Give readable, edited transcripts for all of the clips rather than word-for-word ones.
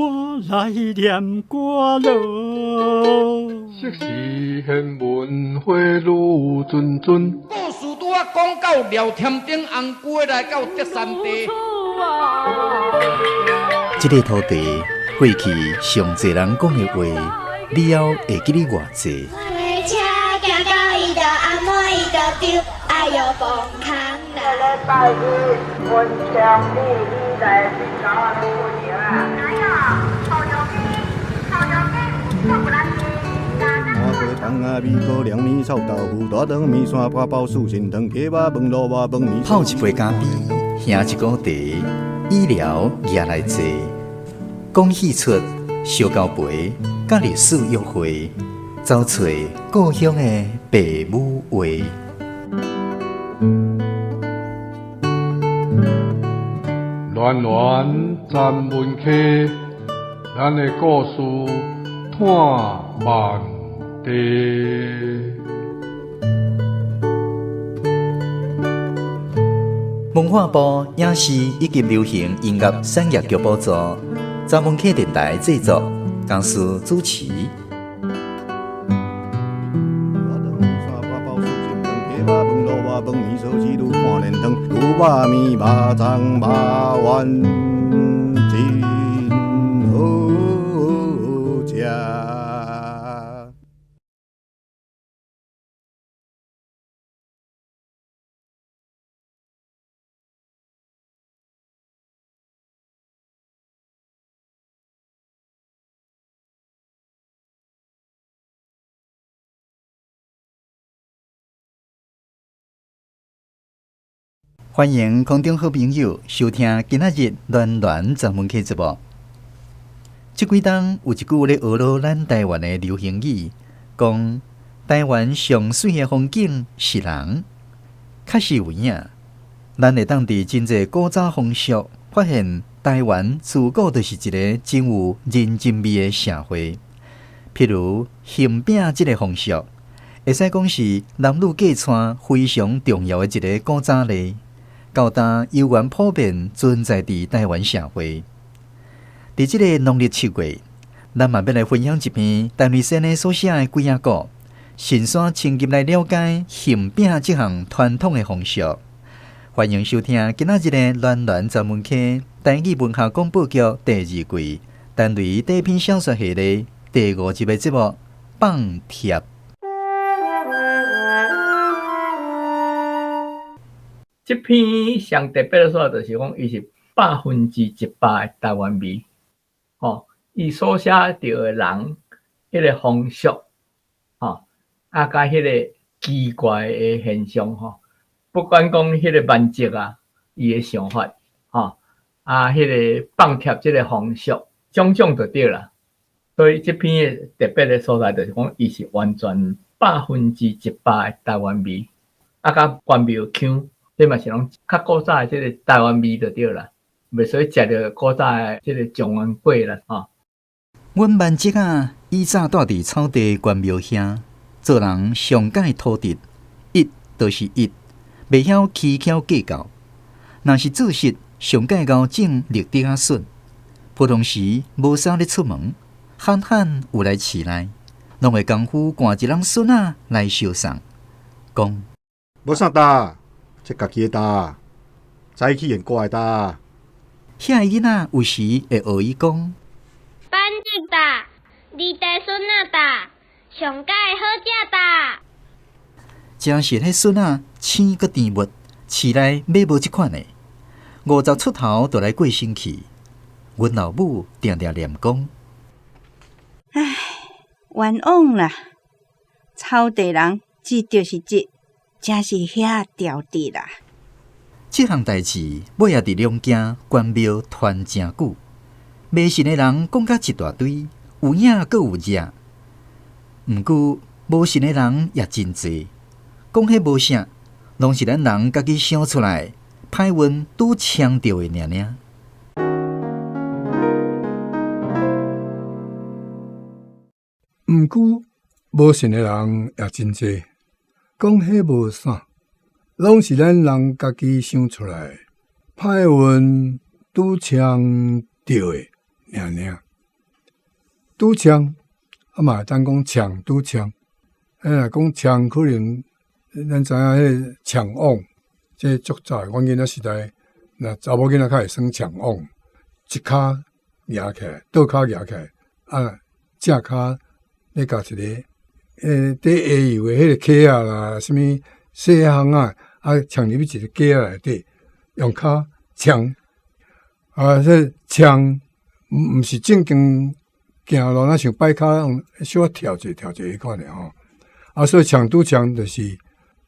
我來念歌囉。昔時玄文花愈谆谆。故事拄仔講到廖添丁紅龜來到德山地。這个土地過去上濟人講的話，了後會記得偌濟？拜一，文昌你你來去找我的姑娘啊！泡一杯咖啡，喝一壺茶，醫療也來坐，講戲出燒交陪，佮歷史約會，走揣故鄉的爸母話。戀戀曾文溪，咱的故事伴萬地。文化部影視以及流行音樂產業局補助，曾文溪電台製作，公司主持。歡迎空中好朋友收聽今仔日暖暖曾文溪節目。這幾冬有一句咧學囉咱台灣的流行語，講台灣上媠的風景是人，確實有影。咱會當佇真濟古早風俗，發現台灣自古就是一个真有人情味的社會。譬如杏餅這个風俗，會使講是男女嫁娶非常重要的一个古早禮。到今猶原普遍存在佇台灣社會。佇這个農曆七月，咱嘛欲來分享一篇陳瑞先生所寫的鬼仔故，順紲深入來了解杏餅這項傳統的風俗。歡迎收聽今仔日的暖暖曾文溪台語文學廣播劇第二季陳雷短篇小說系列第五集的節目《放帖》。這篇上特別的說，就是講伊是100%的台灣味，吼，伊所寫著的人，彼个風俗，吼，啊，佮彼个奇怪的現象，吼，不管講彼個萬捷啊，伊的想法，吼，啊，彼个放帖這個風俗，種種就對啦。所以這篇的特別的所在，就是講伊是完全100%的台灣味，啊，佮關廟腔。這嘛是攏較古早的這个台灣味就對啦，袂使食著古早的這个狀元粿啦，吼。阮萬捷仔以早蹛佇草地關廟遐，做人上蓋吐直，一就是一，袂曉蹊蹺計較。若是做事上蓋𠢕種綠竹仔筍，普通時無啥咧出門，罕罕有來市內，攏會功夫趕一籠筍仔來相送，講無啥焦。這家己的焦，早起現割的焦。遐个囡仔有時會學伊講：番薯焦，二弟筍仔焦，上蓋好食焦。真是彼筍仔青閣甜蜜，市內買無這款的。50出頭就來過身去。阮老母定定念講：唉，冤枉啦！草地人這就是這。真是遐刁直啦！這項代誌尾仔佇龍行關廟傳誠久，迷信的人講甲一大堆，有影閣有跡。毋過無信的人也真濟，講彼無啥，攏是咱人家己想出來，歹運拄衝著的爾爾。毋過無信的人也真濟。講彼無啥，攏是咱人家己想出來，歹運拄衝著的爾爾。拄呛啊嘛會當講嗆拄嗆，啊若講嗆可能咱知影彼个嗆往，這足早，阮囡仔時代，若查某囡仔較會耍嗆往，一跤舉起來，倒跤舉起來，啊正跤咧共一个，佇下游的彼个溪仔啦，啥物細巷仔，啊嗆入去一个溪仔內底，用跤嗆，啊，這嗆毋毋是正經行路，若像擺跤小可跳者跳者彼款的吼。啊，所以嗆拄嗆就是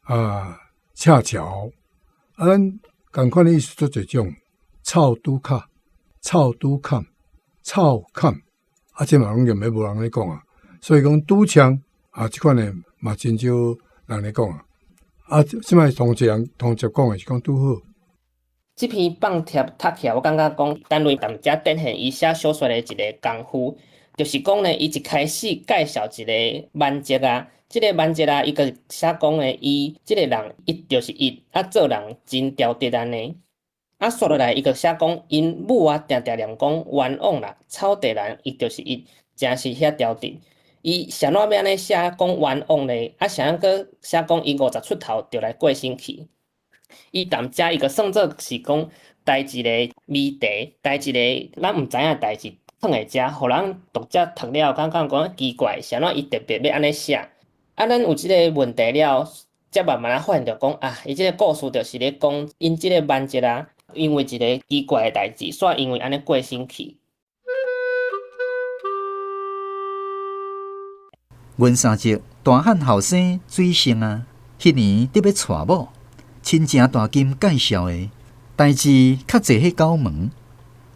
啊，恰巧啊，咱仝款的意思足濟種，臭拄卡、臭拄坎、臭坎，啊，這嘛攏用咧無人咧講啊。所以講拄嗆啊，這款的嘛真少人咧講啊。啊，這擺同一人同接講的是講拄好。這篇放帖讀起來，我感覺講，陳雷踮遮展現伊寫小說的一个功夫，就是講呢，伊一開始介紹一个萬捷啊，這个萬捷啊，伊閣寫講呢，伊這个人伊就是伊，啊做人真挑直按呢。啊，煞落來伊閣寫講，𪜶母啊定定念講冤枉啦，草地人伊就是伊，誠是遐挑直。伊是按怎欲按呢寫講冤枉咧？啊，是按閣寫講伊50出頭就來過身去。伊踮遮伊閣算做是講代誌的謎題，代誌的咱毋知影代誌囥佇遮，予人讀者讀了感覺講奇怪，是按怎伊特別欲按呢寫？啊，咱有這个問題了，才慢慢仔發現著講啊，伊這个故事就是咧講𪜶這个萬捷啊，因為一个奇怪的代誌，煞因為按呢過身去。阮三叔大漢後生水性啊，彼年得欲娶某，親情大金介紹的，代誌較濟彼九門。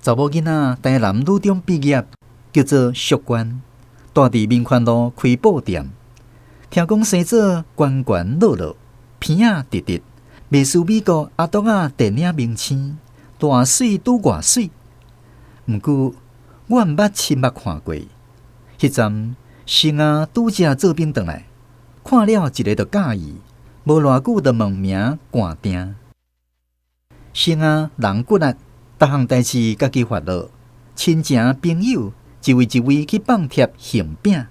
查某囡仔台南女中畢業，叫做淑娟，住佇民權路開布店。聽講生做懸懸落落，鼻仔直直，袂輸美國阿東仔電影明星，大媠拄外媠。毋過我毋捌親目看過，彼陣生啊拄才做兵轉來，看了一个就佮意，無偌久就問名趕訂。生啊人骨力，逐項代誌家己發落，親情朋友一位一位去放帖杏餅，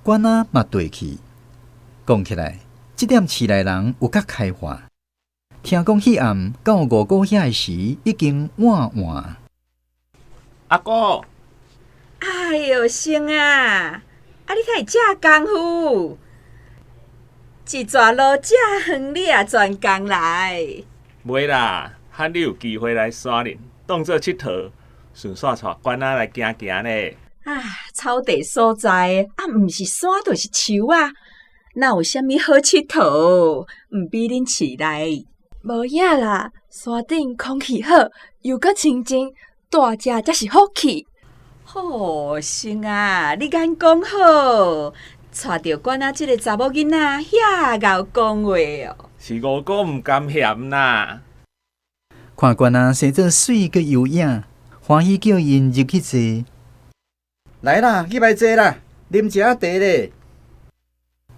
娟仔嘛綴去。講起來，這點市內人有較開化。聽講彼暗到五姑遐的時，已經晚晚。阿姑，哎喲，生啊！啊，你哪會這功夫？一逝路遮遠，你也專工來？袂啦，罕你有機會來沙林，當做𨑨迌，順紲帶娟仔來行行咧。啊，草地所在，啊，毋是山就是樹啊，哪有啥物好𨑨迌？毋比恁市內。無影啦，山頂空氣好，又閣清靜，蹛遮才是福氣。好，生啊，你眼光好，帶著娟仔這个查某囡仔遐𠢕講話哦。是五姑毋甘嫌啦。看娟仔生做媠閣優雅，歡喜叫𪜶入去坐。來啦，入來坐啦，啉一下茶咧。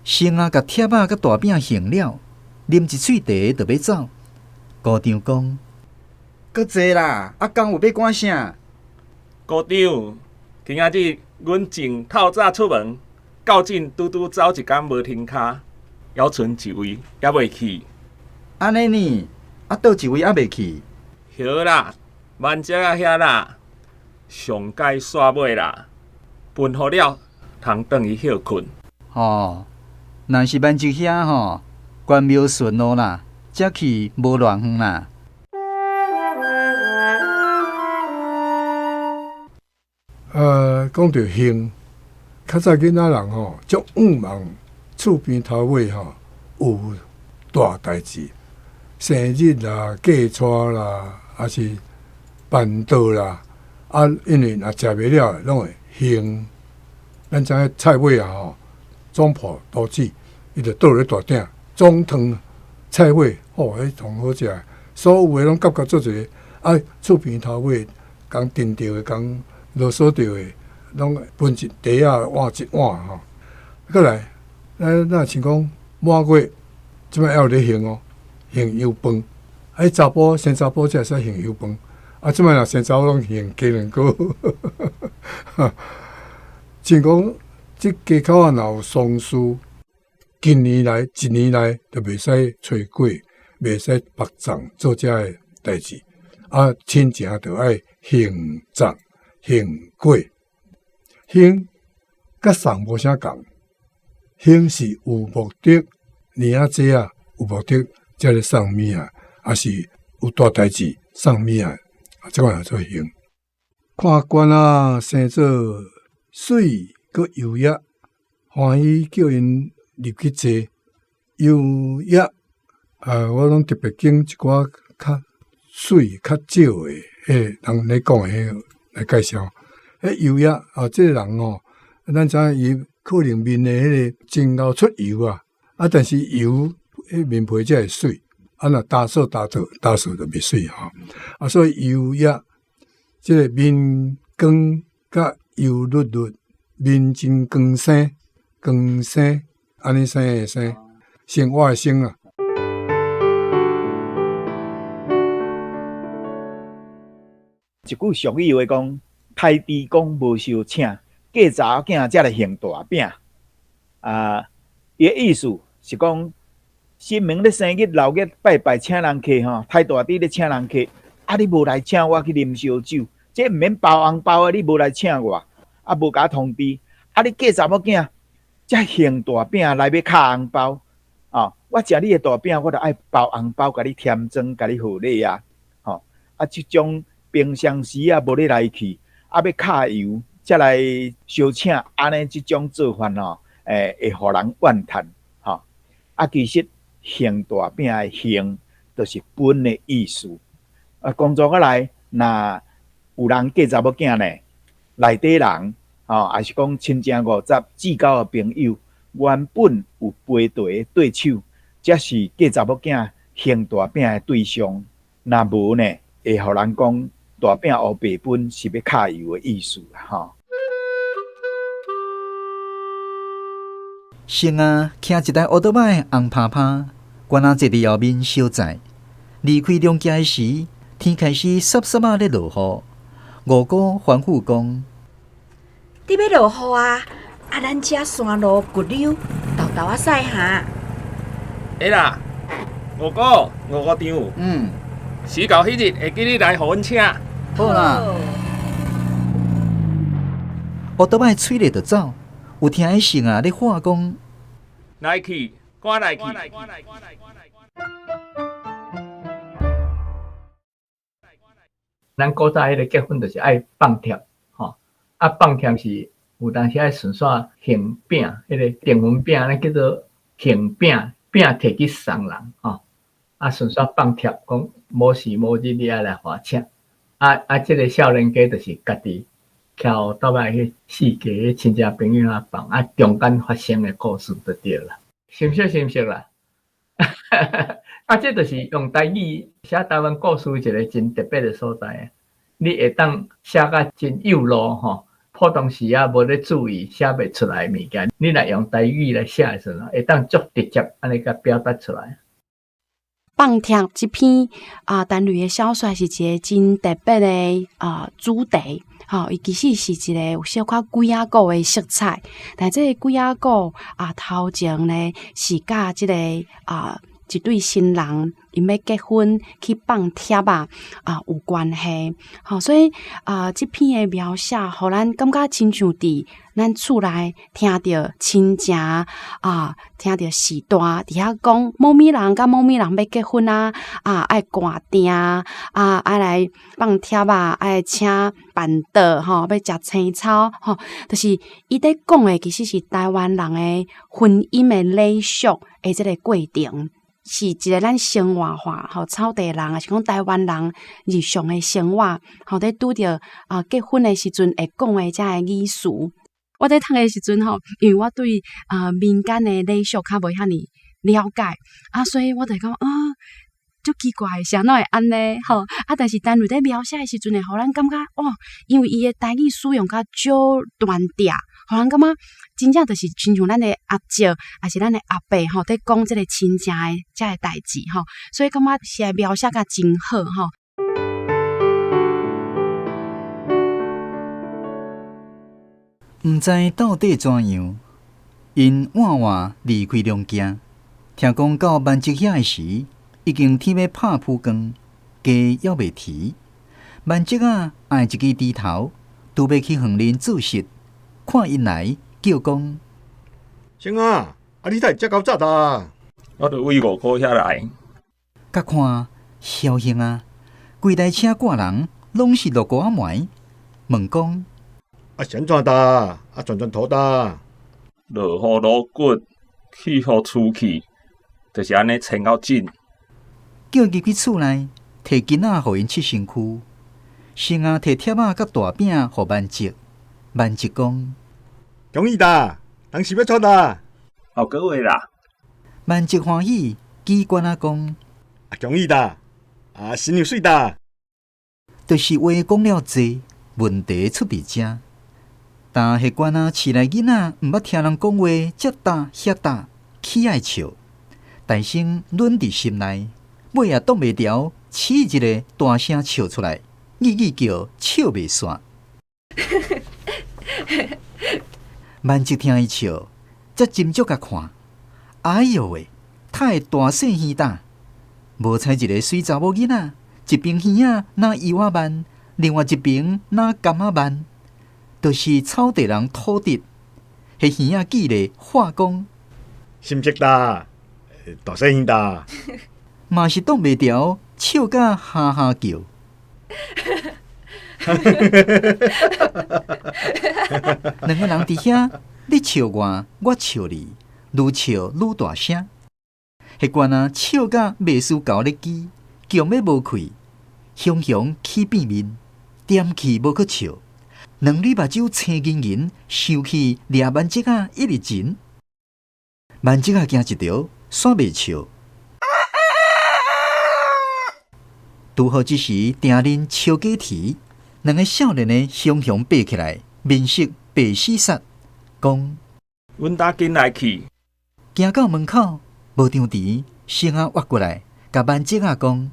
生仔共帖仔佮大餅還了，啉一喙茶就欲走。姑丈講：閣坐啦，啊，敢有欲趕啥？姑丈，今仔日阮靜透早出門，到陣拄拄走一工無停跤，猶賰一位猶未去。按呢呢？啊，佗一位猶未去？好啦，萬捷仔遐啦，上蓋煞尾啦，分予了，通轉去歇睏。吼，若是萬捷遐吼，關廟順路啦，才去無偌遠啦。講著杏，較早囡仔人吼，足向望厝邊頭尾吼有大代誌，生日啦、嫁娶啦，抑是辦桌啦，啊，因為若食袂了，攏會還。咱知影菜尾啊吼，總鋪都市，伊就倒咧大鼎，總湯菜尾，吼，彼上好食，所有的攏夾夾做一个，啊，厝邊頭尾共扽著的，共囉嗦著的，攏分一袋仔碗一碗吼。過來，咱若像講滿月，這擺猶有咧還哦，還油飯。啊，查埔生查埔才會使還油飯，啊，這擺若生查某攏還雞卵糕。像講這街口仔若有喪事，近年來一年內就袂使炊粿，袂使縛粽做這个代誌。啊，親情就愛還粽還粿，還佮送無啥仝，還是有目的，年仔節仔有目的才咧送物仔，抑是有大代誌送物仔，啊，這款叫做還。看官仔生做媠閣優雅，歡喜叫𪜶入去坐。優雅啊，我攏特別揀一寡較媠較少的，彼個人咧講的彼個來介紹。彼優雅啊，這個人吼，咱知影伊可能面的彼個真𠢕出油啊，啊，但是油彼面皮才會媠，啊，若焦燥焦燥焦燥就袂媠吼。啊，所以優雅，這個面光佮油漉漉，面真光生光生，按呢生的生，生活的生啊。一句俗語話講：刣豬公無相請，嫁查某囝才來還大餅。啊，伊的意思是講，神明咧生日、老日拜拜請人客吼，刣大豬咧請人客，啊你無來請我去啉燒酒，這毋免包紅包的，你無來請我，啊無共我通知，啊你嫁查某囝才還大餅來欲敲紅包，啊，我食你的大餅，我著愛包紅包，共你添妝，共你賀禮啊，吼，啊這種。平常時啊，無咧來去，啊欲敲油，才來相請，按呢這種做法吼，會予人怨嘆，吼。啊，其實還大餅的還，就是分的意思。啊，工作過來，若有人嫁查某囝呢，內底人，吼，抑是講親情五十至交的朋友，原本有杯茶的對手，才是嫁查某囝還大餅的對象。若無呢，會予人講。大餅烏白分是欲敲油的意思啦，吼。先啊，騎一台烏托邦紅趴趴，官仔坐佇後面相載。離開龍家時，天開始濕濕仔咧落雨。五姑吩咐講：你欲落雨啊？啊，咱遮山路骨溜，沓沓仔駛哈。會啦，五姑，五姑丈。嗯。時到彼日會記你來予阮請。好啦。烏托邦催咧就走，有聽彼先仔咧喊講：來去，趕來去。咱古早彼个結婚就是愛放帖，吼，啊放帖是有當時愛順紲還餅，彼個訂婚餅，咱叫做還餅，餅提去送人，吼，啊順紲放帖，講某時某日你愛來予請，啊啊，這个少年家就是家己騎烏托邦去四界親戚朋友遐放，啊中間發生的故事就對啦，心熟心熟啦。啊，這就是用台語寫台灣故事一个真特別的所在。你會當寫甲真幼路吼，普通時仔無咧注意寫袂出來的物件，你若用台語來寫的時陣，會當足直接按呢共表達出來。放帖這篇啊，陳雷的小說是一個真特別的啊主題，吼，伊其實是一個有小可鬼仔故的色彩，但這个鬼仔故啊頭前呢是佮這个啊一對新人𪜶欲結婚去放帖仔啊有關係，吼，所以啊這篇的描寫，予咱感覺親像佇咱厝內聽著親情啊，聽著序大佇遐講某物人佮某物人欲結婚啊，啊愛掛訂啊，愛來放帖仔，愛請辦桌吼，欲食青草吼，就是伊佇講的其實是台灣人的婚姻的禮俗的這个過程。是一个咱生活化吼，草地人，抑是講台灣人日常的生活，吼，佇拄著啊結婚的時陣會講的這个語詞。我佇讀的時陣吼，因為我對啊民間的禮俗較無遐爾了解，啊，所以我就感覺啊，足奇怪，是按怎會按呢？吼，啊，但是陳雷佇描寫的時陣，會予咱感覺哇，因為伊的台語使用較少斷掉，予咱感覺真正就是親像咱的阿叔，抑是咱的阿伯吼，佇講這个親情的這个代誌吼，所以感覺是描寫甲真好吼。毋知到底怎樣，𪜶換換離開龍崎，聽講到萬石遐的時，已經天欲拍晡光，雞猶未啼。萬石仔愛一支豬頭，拄欲去園林做穡，看𪜶來叫講：先啊，啊你哪會遮厚早噠？我著為五股遐來。佮看僥倖啊，規台車掛人，攏是落糊仔糜。問講：啊是按怎噠？啊轉轉頭噠？落雨落骨，去予出去，就是按呢穿到緊。叫入去厝內，提巾仔予𪜶拭身軀，先啊提帖仔佮大餅予萬石。萬石講：恭喜噠，人是欲創噠？後個月啦。萬石歡喜，舉罐仔講：啊恭喜噠！啊新娘媠噠！就是話講了濟，問題出佇遮。但彼罐仔飼來囡仔毋捌聽人講話，遮大遐大，起愛笑，大聲忍佇心內，尾也擋袂牢，起一个大聲笑出來，語語叫笑袂煞。萬石聽伊笑，才斟酌共看。哎喲喂，他會大細耳膽，無彩一个媠查某囡仔，一邊耳仔若油仔鰻，另外一邊若柑仔鰻，就是草地人土直。彼耳仔記咧話講，是毋是噠？大細耳噠，嘛是擋袂牢，笑甲哈哈叫。兩个人佇遐，你笑我，我笑你，愈笑愈大聲。彼罐仔笑甲袂輸猴咧吱，強欲無氣，雄雄起變面，踮氣無閣笑，兩縷目睭青銀銀，生氣掠萬石仔一直前。萬石仔驚一著，煞袂笑。拄好這時，埕恁笑雞啼，兩個少年的雄雄爬起來，面色白死煞，講：阮兜緊來去。行到門口，無張遲，先仔活過來，共萬石仔講：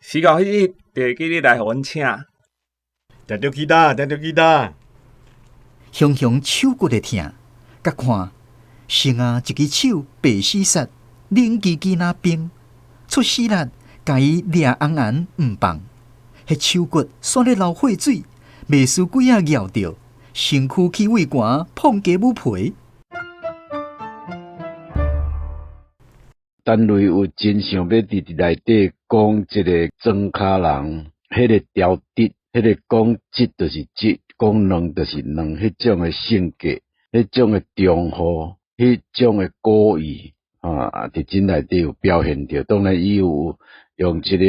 死到彼日，就會記你來予阮請。定著去噠，定著去噠。雄雄手骨會疼，佮看，先仔一支手白死煞，冷吱吱若冰，出死力，共伊掠紅紅毋放，彼手骨煞咧流血水，袂輸鬼仔咬著，身軀去畏寒，膨雞母皮。陳雷有真想欲佇內底講這个莊跤人，彼个調直，彼个講一就是一，講兩就是兩，彼種的性格，彼種的忠厚，彼種的古意，啊，佇真內底有表現著。當然，伊有用這个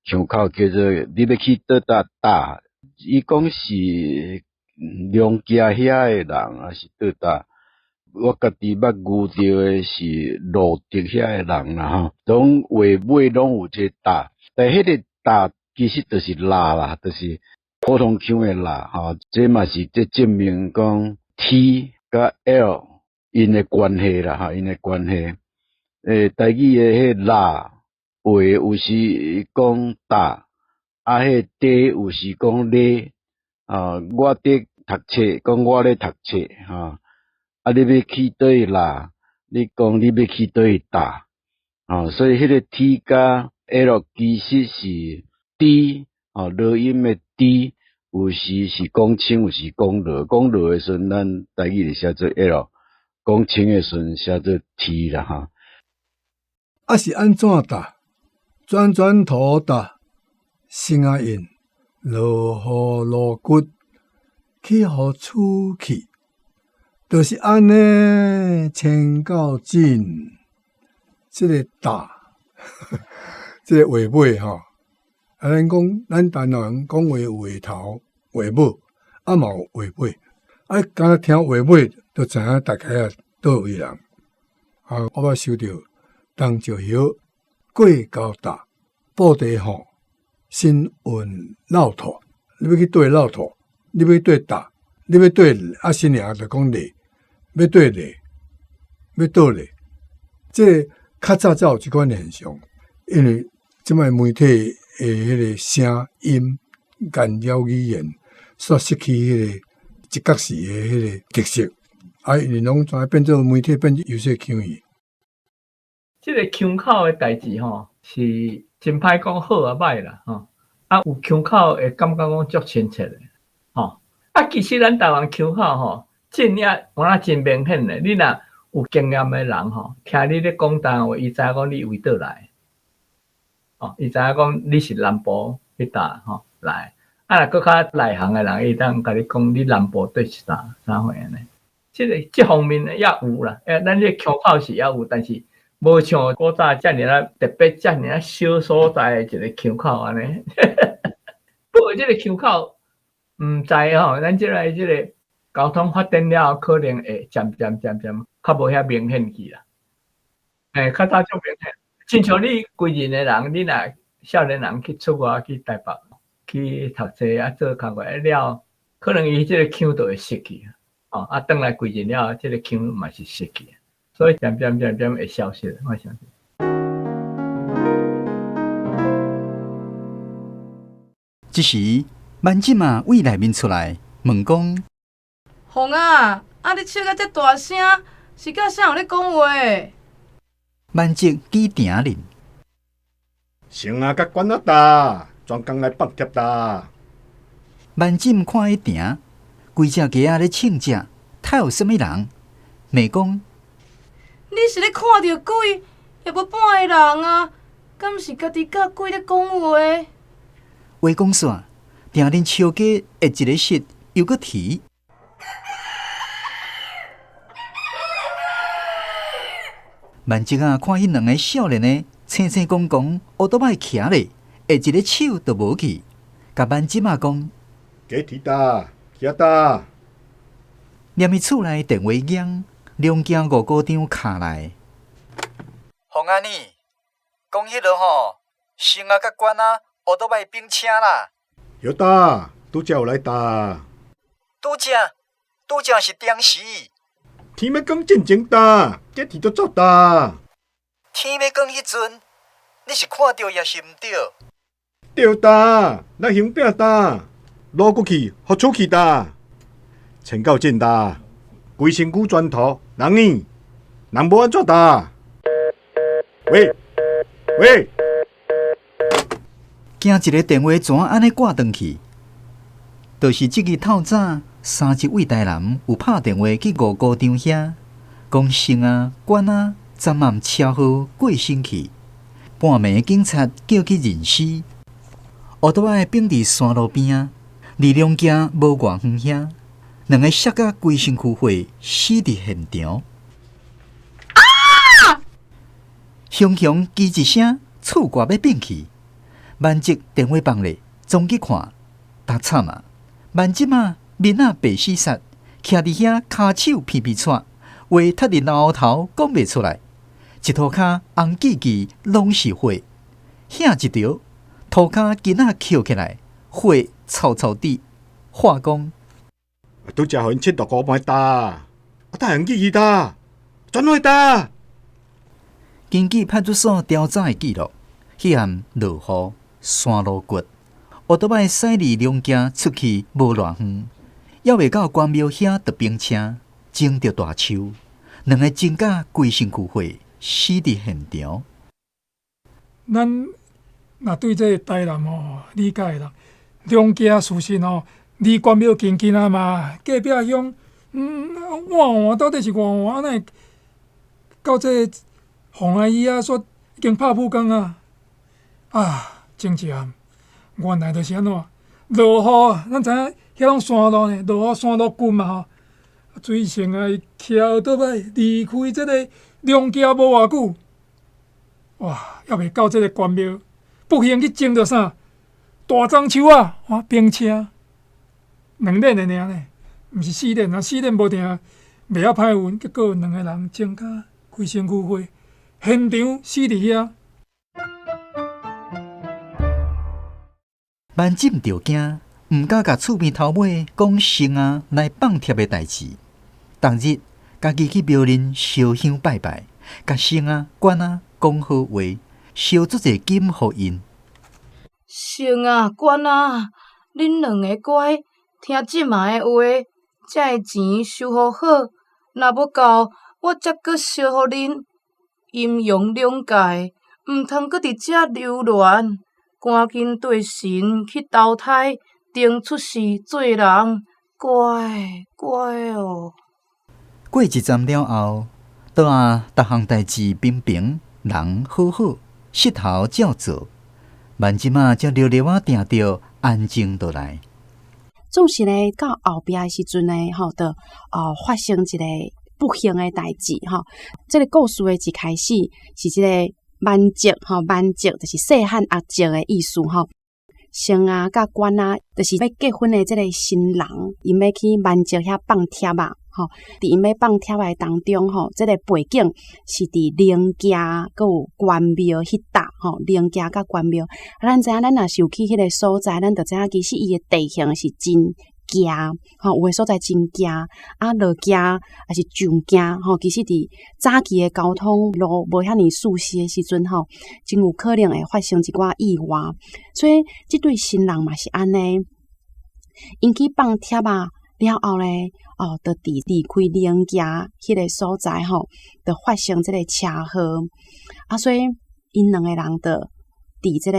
腔口叫做你欲去佗搭搭，伊講是龍崎遐的人，抑是佗搭？我家己捌遇著的是路竹遐的人啦吼，攏話尾攏有這個搭，但彼个搭其實就是啦啦，就是普通腔的啦吼，這嘛是這證明講 T 佮 L 𪜶的關係啦吼，𪜶的關係。台語的彼啦話有時講搭，啊，彼咧有時講咧，啊，我佇讀冊，講我咧讀冊吼。啊！你欲去佗位啦？你講你欲去佗位搭？哦，所以彼个 T 佮 L 其實是 D 哦，濁音的 D，有時是講清，有時講濁。講濁的時陣，咱台語就寫做 L；講清的時陣，寫做 T 啦，哈。啊是按怎噠？轉轉頭噠，先仔應落雨落骨去予出去。就是按呢，穿到盡，這个搭，這个話尾吼，啊，咱講咱台南人講話有話頭、話尾，啊嘛有話尾，啊，敢若聽話尾，就知影大概啊佗位人。啊，我捌收著東石葉過高搭，布袋吼，新運老土，你欲去佗位老土，你欲去佗搭，你欲佗啊新娘就講咧，欲佗咧，欲佗咧，這个較早才有這款現象，因為這擺媒體的彼个聲音干擾語言，煞失去彼个這角時的彼个特色，啊，𪜶攏知影變做媒體變做優勢腔去。這个腔口的代誌吼，是真歹講好啊歹啦吼。啊，有腔口會感覺講足親切的吼。啊，其實咱台灣腔口吼，真也有影真明顯的。你若有經驗的人吼，聽你咧講台灣話，伊知影講你為佗來，哦，伊知影講你是南部彼搭吼來。啊，若閣較內行的人，伊當共你講你南部佗一搭啥貨按呢？這个這方面也有啦，欸，咱這个腔口是也有，但是無像古早遮爾仔特別遮爾仔小所在的一个腔口按呢。不過這个腔口毋知吼，咱這个這个交通發展了後，可能會漸漸漸漸較無遐明顯去啦。欸，較早足明顯，親像你規人的人，你若少年人去出外去台北去讀冊啊，做工課了，可能伊這个腔就會失去。哦，啊，轉來歸仁了後，這个腔嘛是失去，所以漸漸漸漸會消失，我相信。這時，萬錦仔對內面出來問講：鳳仔，啊你笑甲遮大聲，是佮誰有咧講話？萬錦舉定咧。生仔佮管仔噠，專工來放帖噠。萬錦看伊定，規隻雞仔咧唱食，偷啥物人？罵講：你是咧看著鬼，抑無半个人啊？敢是家己佮鬼咧講話？話講煞，定恁笑雞會一个失，又閣啼。萬錦仔看彼兩个少年的青青公公，烏都擺徛咧，下一个手就無去，共萬錦仔講：雞啼噠，起噠。念伊厝內電話響，龍行五姑丈敲來。馮阿妮，講彼落吼，生仔佮管仔烏都擺冰車啦。有噠，拄才有來噠。拄才，拄才是當時。天欲光進前噠，雞啼就走噠。天欲光彼陣，你是看著抑是毋對？對噠，咱還餅噠，路過去，予出去噠。穿到真噠，規身軀全塗，人呢？人無按怎噠？喂喂，驚一个電話怎按呢掛斷去？就是這个透早，三一位台南有拍電話去五姑丈遐，講生仔管仔昨暗車禍過身去，半暝警察叫去認屍，烏都擺反佇山路邊仔，離龍行無偌遠遐，兩个摔甲規身軀血，死佇現場。啊！雄雄吱一聲，厝蓋欲變去，萬捷電話放咧，總去看，焦慘啊！萬捷仔面仔白死煞，徛佇遐，跤手皮皮掣，話窒佇喉頭講袂出來，一塗跤紅記記攏是血，嚇一著，塗跤巾仔抾起來，血臭臭滴，話講。拄才予𪜶七大姑媽噠，啊，大紅記記噠，轉火噠。根據派出所調查的記錄，彼暗落雨，山路骨，烏都擺駛離龍行出去無偌遠，猶未到關廟遐就冰車，撞著大樹，兩个真甲規身軀血，死佇現場。咱若對這個台南吼理解的人，龍行事實吼離關廟近近啊嘛，隔壁鄉，換換到底是換換，哪會到這個馮阿姨啊說已經拍武功啊，啊，真是啊，原來就是按怎，落雨，咱知影遐攏山路呢，落雨山路滾嘛吼，水性啊，伊騎奧多擺離開這个龍行無偌久，哇，猶未到這个關廟，不幸去撞著啥大樟樹仔，哇，冰車，兩輪的爾呢，毋是四輪啊，四輪無定，袂曉歹運，結果兩个人撞甲規身軀血，現場死佇遐。萬錦著驚，毋敢共厝邊頭尾講生仔來放帖的代誌。逐日家己去廟裡燒香拜拜，共生仔管仔講好話，燒足濟金予𪜶。生仔管仔，恁兩个乖，聽這馬的話，這个錢收予好，若無夠，我才閣燒予恁。陰陽兩界，毋通閣佇遮流連，趕緊綴神去投胎，重出世做人，乖乖哦。過一站了後，倒啊，逐項代誌平平，人好好，勢頭照做，萬這馬才溜溜仔定著安靜落來。總是咧，到後壁的時陣呢，吼，就發生一個不幸的代誌吼。這个故事的一開始是這個萬捷吼，萬捷就是細漢阿捷的意思吼。生啊，佮官啊，就是欲結婚的這個新人，𪜶欲去萬捷遐放帖仔吼。佇𪜶欲放帖仔的當中吼，這個背景是佇靈行閣有關廟彼搭吼，靈行佮關廟。啊，咱知影，咱若是有去彼个所在，咱就知影其實伊的地形是真崎吼，有的所在真崎，啊，落崎抑是上崎吼。其實佇早期的交通路無遐爾舒適的時陣吼，真有可能會發生一寡意外。所以這對新人嘛是按呢，𪜶去放帖仔了後咧，哦，就佇離開靈行彼个所在吼，就發生這个車禍。啊，所以𪜶兩個人就佇這个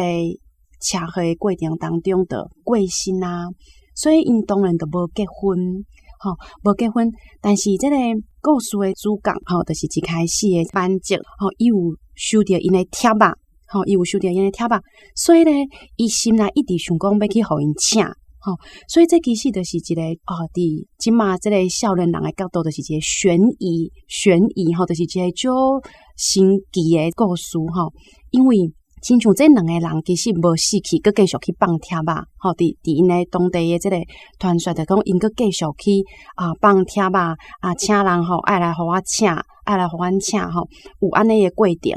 車禍的過程當中就過身啊。所以𪜶當然就無結婚，吼，無結婚。但是這个故事的主角，吼，就是一開始的萬捷，吼，伊有收著𪜶的帖仔，吼，伊有收著𪜶的帖仔，所以咧，伊心內一直想講欲去予𪜶請，吼，所以這其實就是一個哦，佇這馬這个少年人的角度，就是一個懸疑，懸疑，吼，就是一個足神奇的故事，吼，因為親像這兩個人其實無死去，閣繼續去放帖仔，吼，佇𪜶的當地的這个傳說就講，𪜶閣繼續去啊放帖仔，啊，請人吼愛來予我請，愛來予阮請吼，有按呢的過程，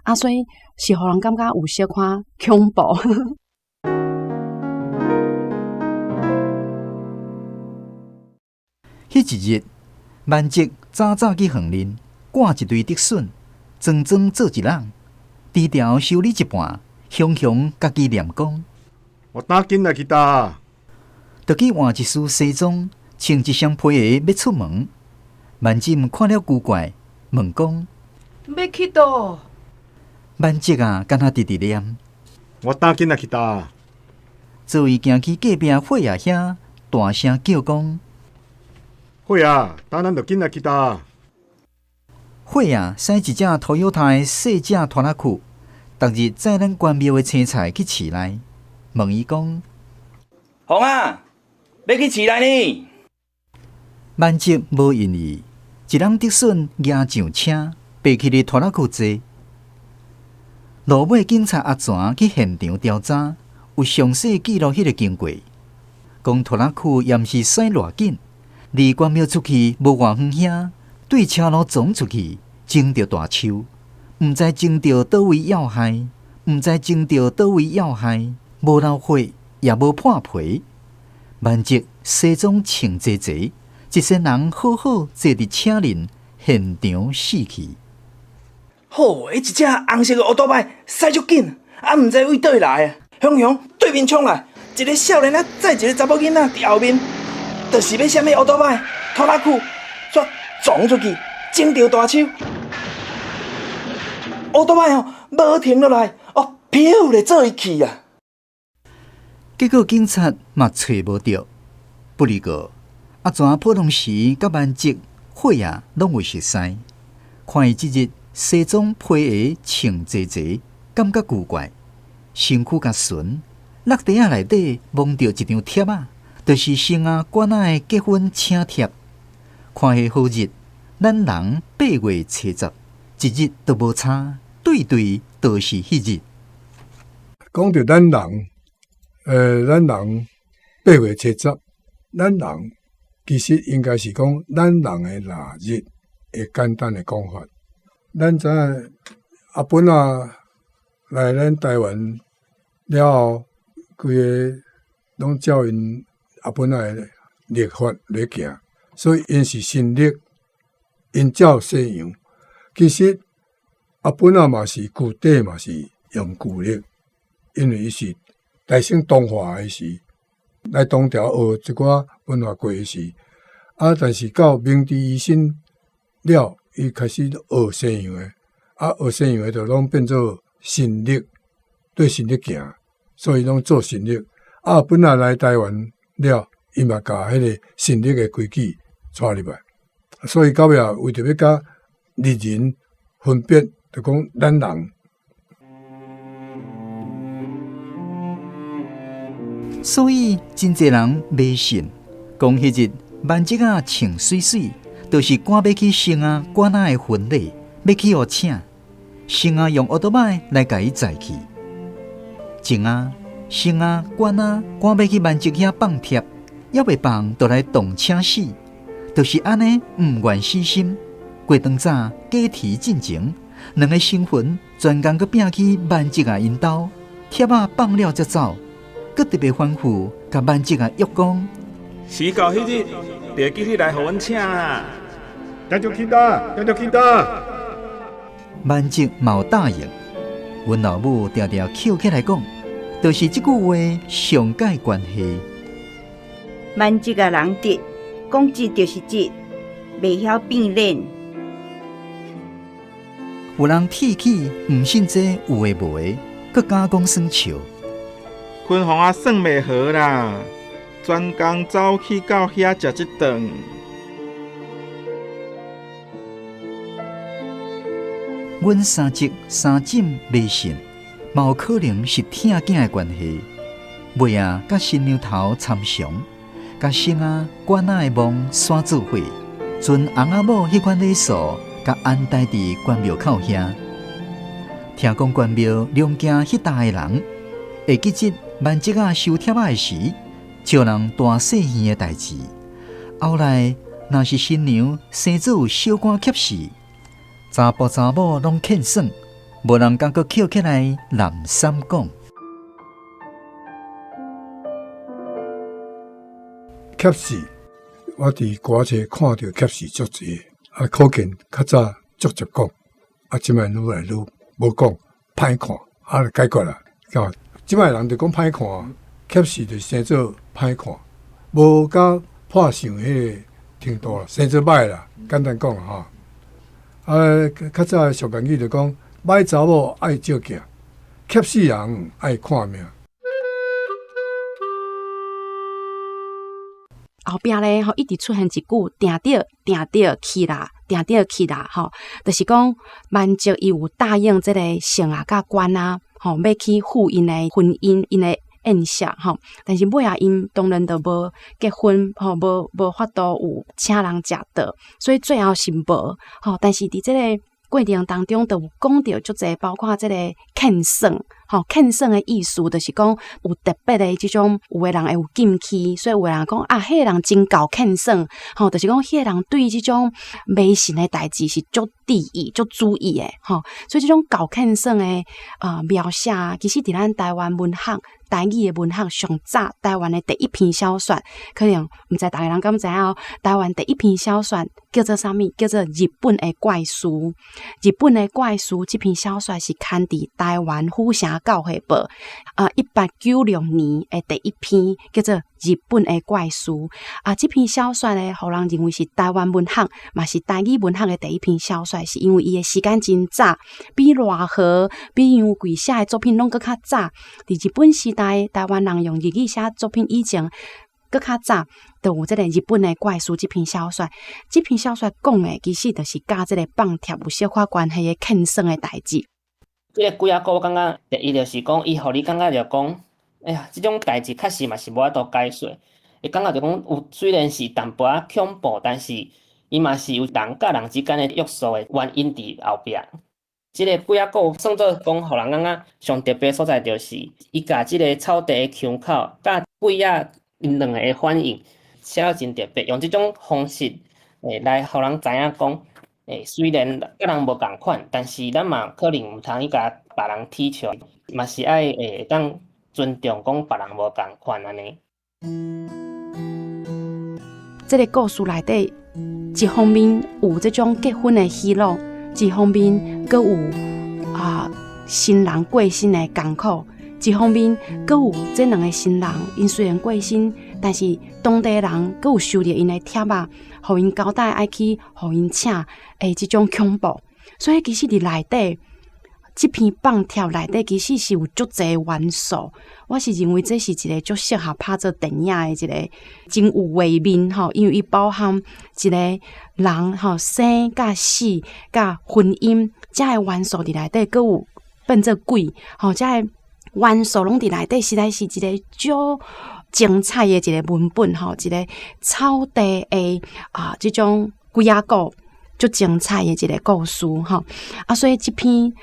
啊，所以是予人感覺有小可恐怖。彼一日，萬捷早早去園林，割一堆竹筍，裝裝做一籠。低調修理一半，雄雄家己念講：我打緊來去擔。就去換一身西裝，穿一雙皮鞋，欲出門。萬錦看了古怪，問講：欲去佗？萬捷啊，敢若直直念：我打緊來去擔。做伊行去隔壁火仔遐，大聲叫講：火仔，等咱就緊來去擔。火仔駛一隻 Toyota 的細隻拖拉庫，逐日載咱關廟的青菜去市內，問伊講：紅啊，欲去市內呢？萬捷無應伊，一籠竹筍夯上車，爬去咧拖拉庫坐。路尾警察阿全去現場調查，有詳細記錄彼个經過，講拖拉庫也毋是駛偌緊，離關廟出去無偌遠遐。對車路撞出去，撞著大樹，毋知撞著佗位要害，毋知撞著佗位要害，無流血，也無破皮。萬捷西裝穿齊齊，一身人好好坐佇車裡，現場死去。好，彼一隻紅色的烏多擺駛足緊，啊，毋知為佗位來的，雄雄對面衝來，一个少年仔載一个查某囡仔佇後面，就是欲閃彼烏多擺拖拉庫，煞撞出去，撞著大樹，烏多擺吼無停落來，哦，飄咧做伊去啊！結果警察嘛揣無著，不離過阿全普通時佮萬捷火仔攏有熟似，看伊這日西裝皮鞋穿齊齊，感覺古怪，身軀較純，落袋仔內底摸著一張帖仔，就是生仔官仔的結婚請帖。看彼好日，咱人八月初十，一日都無差，對對都是彼日。講著咱人，咱人八月初十，咱人其實應該是講咱人的臘日的簡單的講法。咱知影阿本仔來咱台灣了後，規个攏照𪜶阿本仔的曆法來行。所以𪜶是新曆，𪜶照西洋。其實阿本仔嘛是舊底嘛是用舊曆，因為伊是大乘東化的時，來唐朝學一寡文化過的時，啊，但是到明治維新了，伊開始學西洋的，啊，學西洋的就攏變做神曆，對神曆行，所以攏做神曆。啊，本來來台灣了，伊嘛共彼個神曆的規矩帶入來，所以到尾啊，為著欲佮日人分別，就講咱人。所以真濟人迷信，講彼日萬一仔穿媠媠，就是趕欲去生仔管仔的婚禮，欲去予請，生仔用烏多擺來共伊載去。前仔生仔管仔趕欲去萬一遐放帖，猶未放就來動請死，就是按呢毋願死心。過當早假提進前，兩个身份全工閣摒去萬一仔𪜶兜，帖仔放了才走。閣特別吩咐，共萬一仔約講，時到彼日，就會記得來予阮請啊！定著去噠，定著去噠。萬一嘛有答應，阮老母定定抾起來講，就是這句話上蓋關係。萬一仔人直，講直就是直，袂曉變臉。有人提起，毋信這有的無的，閣敢講耍笑。分房仔算袂好啦，專工走去到遐食一頓。阮三叔三婶迷信，嘛有可能是疼囝的關係。尾仔佮新娘頭參詳，共生仔管仔的墓徙做伙，遵翁仔某彼款禮數，共安代佇關廟口遐。聽講關廟龍行彼搭的人，會記得萬一仔收帖仔的時，笑人大細耳的代誌。後來若是新娘生做有小可怯死，查埔查某攏欠耍，無人敢閣抾起來濫三講。怯死，我佇歌冊看著怯死足濟，啊，可見較早足濟講，啊，這擺愈來愈無講，歹看，啊，就解決啦。這擺人就講歹看，怯死就生做歹看，無佮破相彼个程度啦，生做歹啦，簡單講吼。啊，較早的俗諺語就講，歹查某愛照鏡，怯死人愛看命。後壁咧吼，一直出現一句定著定著去啦，定著去啦吼，就是講萬一伊有答應這個生仔佮管仔吼，欲去赴𪜶的婚姻，𪜶的宴席吼，但是尾仔𪜶當然就無結婚吼，無法度有請人食桌，所以最後是無吼。但是佇這個過程當中，就有講著足濟，包括這個欠耍吼，欠耍的意思就是講有特別的這種，有的人會有禁區，所以有的人講啊，彼個人真𠢕欠耍吼，就是講彼個人對這種迷信的代誌是足注意、足注意的吼。所以這種𠢕欠耍的描寫，其實佇咱台灣文學、台語的文學上早，台灣的第一篇小說，可能毋知逐个人敢知影哦。台灣第一篇小說叫做啥物？叫做《日本的怪事》。《日本的怪事》這篇小說是刊佇台灣府城教會報，1896年的第一篇，叫做《日本的怪事》。啊，這篇小說呢，予人認為是台灣文學，嘛是台語文學的第一篇小說，是因為伊的時間真早，比賴和、比楊貴寫的作品攏閣較早。佇日本時代，台灣人用日語寫作品以前，閣較早，就有這個日本的怪事這篇小說。這篇小說講的其實就是佮這個放帖有小可關係的欠耍的代誌。這個鬼仔故我感覺，伊就是講，伊予你感覺就講，哎呀，這種代誌確實嘛是無法度解說。伊感覺就講有雖然是淡薄仔恐怖，但是伊嘛是有人佮人之間的約束的原因佇後壁。這個鬼仔故算做講，予人感覺上特別所在就是，伊共這個草地的腔口，佮鬼仔𪜶兩個的反應寫得真特別，用這種方式來予人知影講，雖然佮人無仝款，但是咱嘛可能毋通去共別人恥笑，嘛是愛會當尊重講別人無仝款按呢。這個故事內底，一方面有這種結婚的喜樂，一方面閣有新人過身的艱苦，一方面閣有這兩个新人，𪜶雖然過身，但是當地人閣有收著𪜶的帖仔，予𪜶交代愛去予𪜶請的這種恐怖。所以其實佇內底，這篇放帖內底其實是有足濟元素。我是認為這是一個足適合拍做電影的一個真有畫面吼，因為伊包含一個人吼生佮死佮婚姻，這个元素佇內底，閣有變做鬼吼，這个元素攏佇內底，實在是一個足精彩的一個文本吼，一個草地的啊這種鬼仔故，足精彩的一個故事吼。啊，所以這篇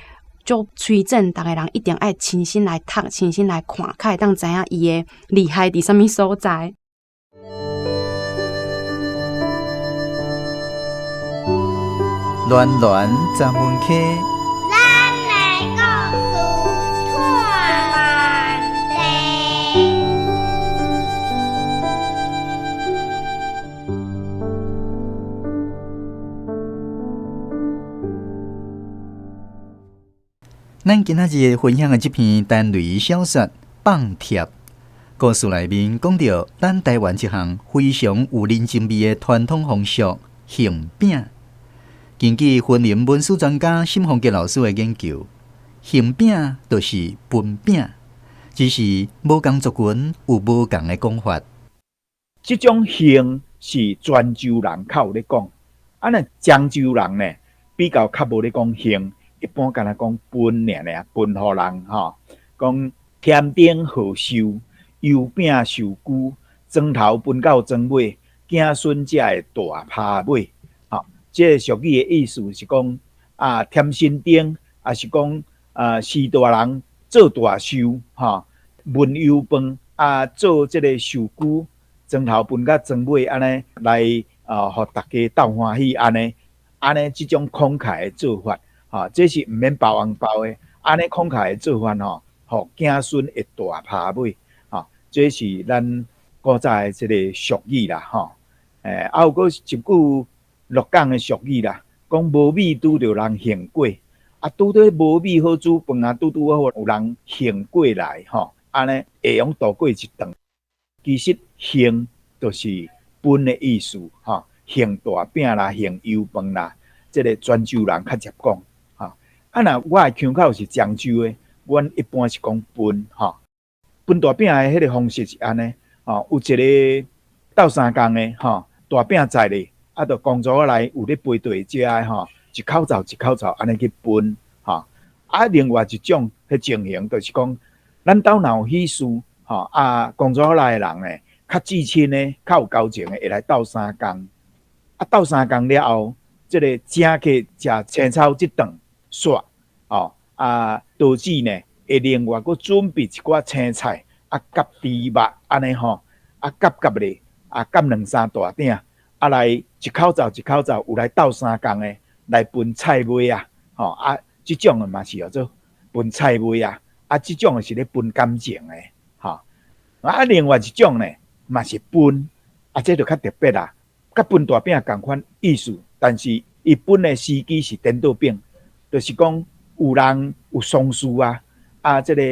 足推薦逐个人一定愛親身來讀，親身來看，較會當知影伊的厲害佇啥物所在。暖暖十分溪。咱的故事托万地。咱今仔日分享的這篇陳雷小說《放帖》，故事內面講到咱台灣這項非常有人情味的傳統風俗——杏餅。根據雲林文史專家沈鳳杰老師的研究，杏餅就是分餅，只是無仝族群有無仝的講法。這種杏是泉州人較有咧講，啊若漳州人呢比較較無咧講杏。一般干焦講分爾爾，分予人吼，講添丁賀壽，油餅壽龜，庄頭分到庄尾，子孫才會大拍尾。吼，這个俗語的意思是講啊，添新丁，也是講啊，生大人做大壽，吼，燜油飯啊，做這个壽龜，庄頭分到庄尾，按呢來啊，予大家鬥歡喜，按呢，按呢這種慷慨的做法。吼，這是毋免包紅包的，按呢慷慨的做法吼，予子孫會大拍尾，吼，這是咱古早的這个俗語啦，吼。啊有閣一句鹿港的俗語啦，講無米拄著人還過，啊拄著無米好煮飯啊，拄拄好有人還過來，吼，按呢會用度過一頓。其實還就是分的意思，吼，還大餅啦，還油飯啦，這个泉州人較捷講。啊！若我的腔口是漳州的，阮一般是講分吼，分大餅的彼个方式是按呢，吼，有一个鬥相共的吼，大餅載咧，啊，就工作來有咧排隊食的吼，一口罩一口罩按呢去分吼。啊，另外一種彼情形就是講，咱兜若有喜事吼，啊，工作來的人呢，較至親的、較有交情的，會來鬥相共。啊，鬥相共了後，這个請客食青草這頓。煞哦啊，刀子呢會另外閣準備一寡青菜啊，夾豬肉按呢吼，啊夾夾咧，啊夾兩三大鼎，啊來一口罩一口罩有來鬥相共的來分菜尾啊，吼啊，這種的嘛是叫做分菜尾啊，啊這種的是咧分感情的，吼啊另外一種呢嘛是分，啊這就較特別啦，佮分大餅仝款意思，但是伊分的時機是顛倒反。就是講有人有喪事啊，啊，這個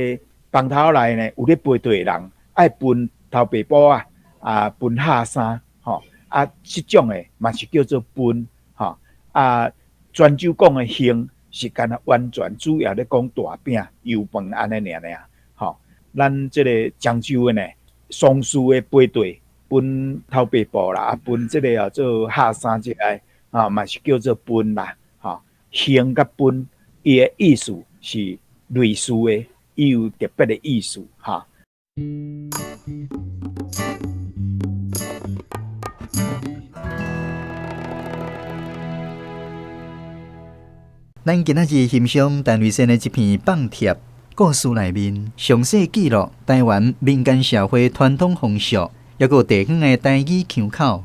房頭內呢有咧排隊的人愛分頭白布啊，啊分下衫吼，啊，這種的嘛是叫做分吼，啊，泉州講的還是干焦完全主要咧講大餅油飯按呢爾爾吼，咱這個漳州的呢，喪事的排隊分頭白布啦，啊分這個叫做下衫這个啊嘛是叫做分啦。還佮分，伊的意思是類似的，伊有特別的意思哈。咱今仔日欣賞陳雷先的這篇放帖故事內面，詳細記錄台灣民間社會傳統風俗，抑閣有地方的台語腔口。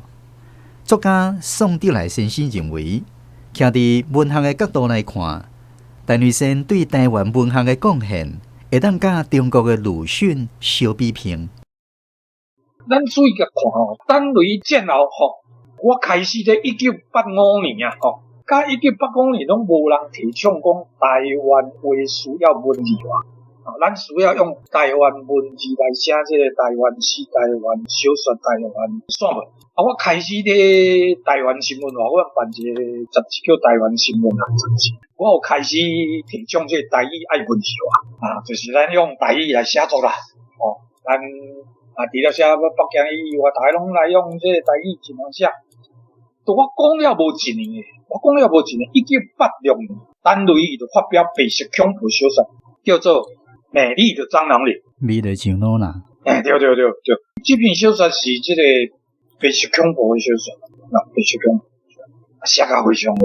作家宋德來先生認為，徛佇文學的角度來看，陳雷先對台灣文學的貢獻，會當佮中國的魯迅相比拼。咱注意共看吼，陳雷戰後吼，我開始佇1985年啊吼，佮1985年攏無人提倡講台灣話需要文字化，咱需要用台灣文字來寫這个台灣詩、台灣小說、台灣散文。啊，我開始咧台灣新聞，我辦一个雜誌叫台灣新聞啊雜誌。我有開始提倡這个台語愛文學啊，就是咱用台語來寫作啦。哦，咱啊，除了寫北京語以外，大家攏來用這个台語盡量寫。都我講了無一年，我講了無一年，1986年，陳雷伊就發表白色恐怖小說，叫做《美麗的蟑螂臉》。美麗上腦啦。欸，對對對對，這篇小說是這个白色恐怖的小說，那白色恐怖寫甲非常好。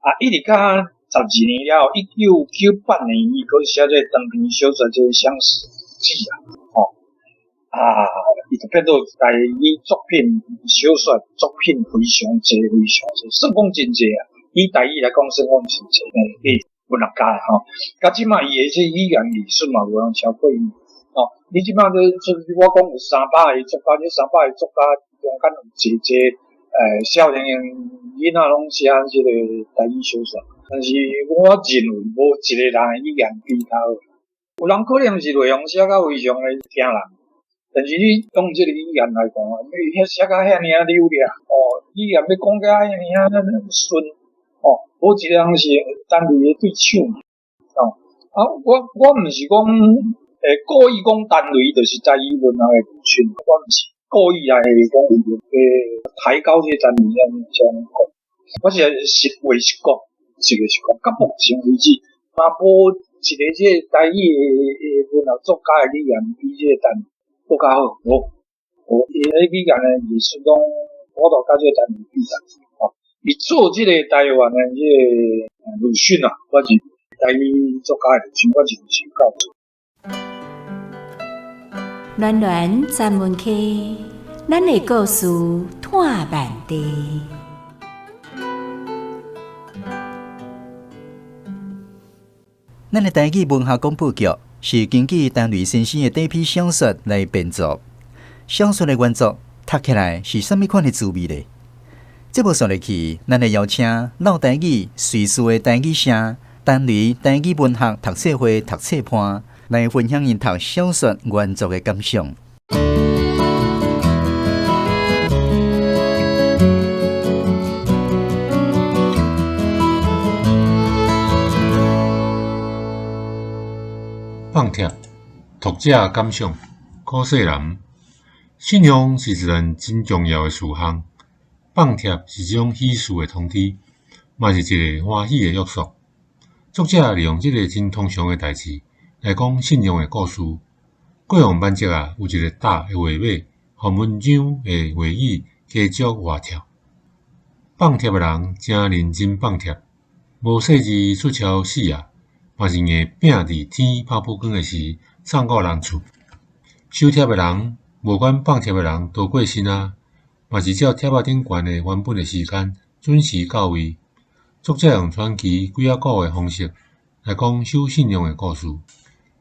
啊，一直到12年了後，1998年，伊閣寫這个長篇小說，這个《相思記》啊，吼，啊，伊就變做台語作品小說作品非常濟，非常濟，算講真濟啊。以台語來講，算講真濟，欸，文學家吼。到這擺伊的這語言藝術嘛，無人超過伊。哦，你這擺我講有300个作家，這300个作家中間有濟濟，少年囡仔攏寫這个台語小說，但是我認為無一个人的語言比較好。有人可能是內容寫甲非常的驚人，但是你用這个語言來講，你遐寫甲遐爾仔流利，哦，語言欲講甲遐爾仔順，哦，無一个人是單位的對手，哦，啊，我毋是講，故意講單位就是台語文學的魯迅，我毋是故意來講為著抬高這個單位按呢這樣講，我是實話實講，實話實講，到目前為止，嘛無一个這个台語的文學作家的語言比這个單位閣較好，無，無，伊的語言的藝術攏無法度佮這个單位比啦，哦，伊做這个台灣的這个魯迅啊，我是台語作家的魯迅，我是有夠做。暖暖专门溪，咱的故事伴万地。咱的台语文学广播剧是根据陈雷先生的短篇小说来编作，小说的原作读起来是啥物款的滋味呢？节目煞落去，咱会邀请老台语瑞士的台语社陈雷台语文学读册会读册伴来分享𪜶读小说原作的感想。放帖读者感想，柯世南。信用是一件真重要的事项。放帖是一种喜事的通知，嘛是一个欢喜的约束。作者利用这个真通常的代志来讲信用的故事。过往万节啊，有一个搭的话尾，予文章的话语加足活跳。放帖的人诚认真放帖，无细腻出超死啊！嘛是硬拼伫天拍不光的时，送到人厝。收帖的人，无管放帖的人多过身啊，嘛是照帖仔顶悬的原本的时间准时到位。作者用传奇几仔股的方式来讲守信用的故事，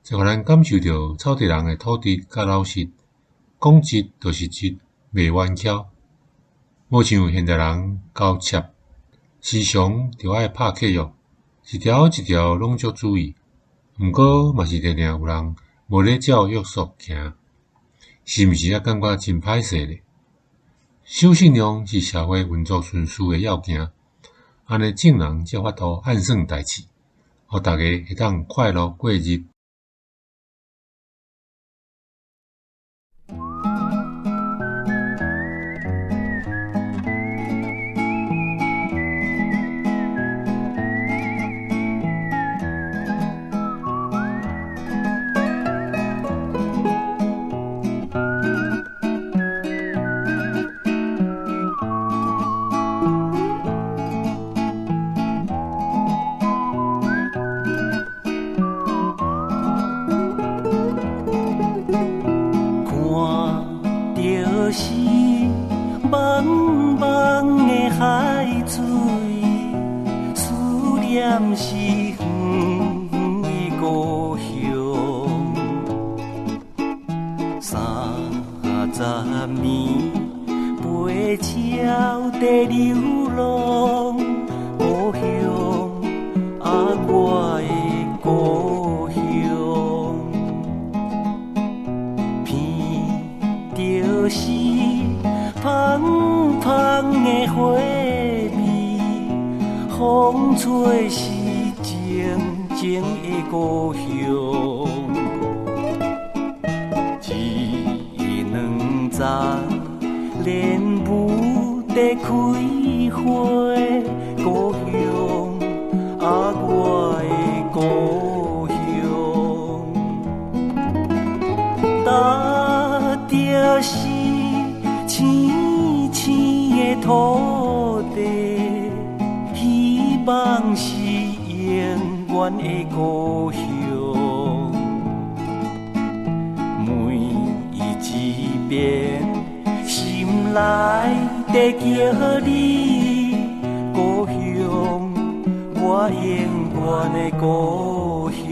就予咱感受著草地人的土质佮老实，讲直就是直，袂冤巧。无像现代人厚切，时常著爱拍契约，一条一条拢足注意。毋过嘛是定定有人无咧照约束行，是毋是也感觉真歹势咧？守信用是社会运作顺序的要件，按呢众人才有法度按算代志，予大家会当快乐过日。故乡啊，我的故乡。花味，風吹是靜靜的故鄉。一兩丛蓮霧在開花，故鄉啊，我的故鄉。踏著是青青的土地，希望是永遠的故鄉。每一遍心內在叫你故鄉，我永遠的故鄉。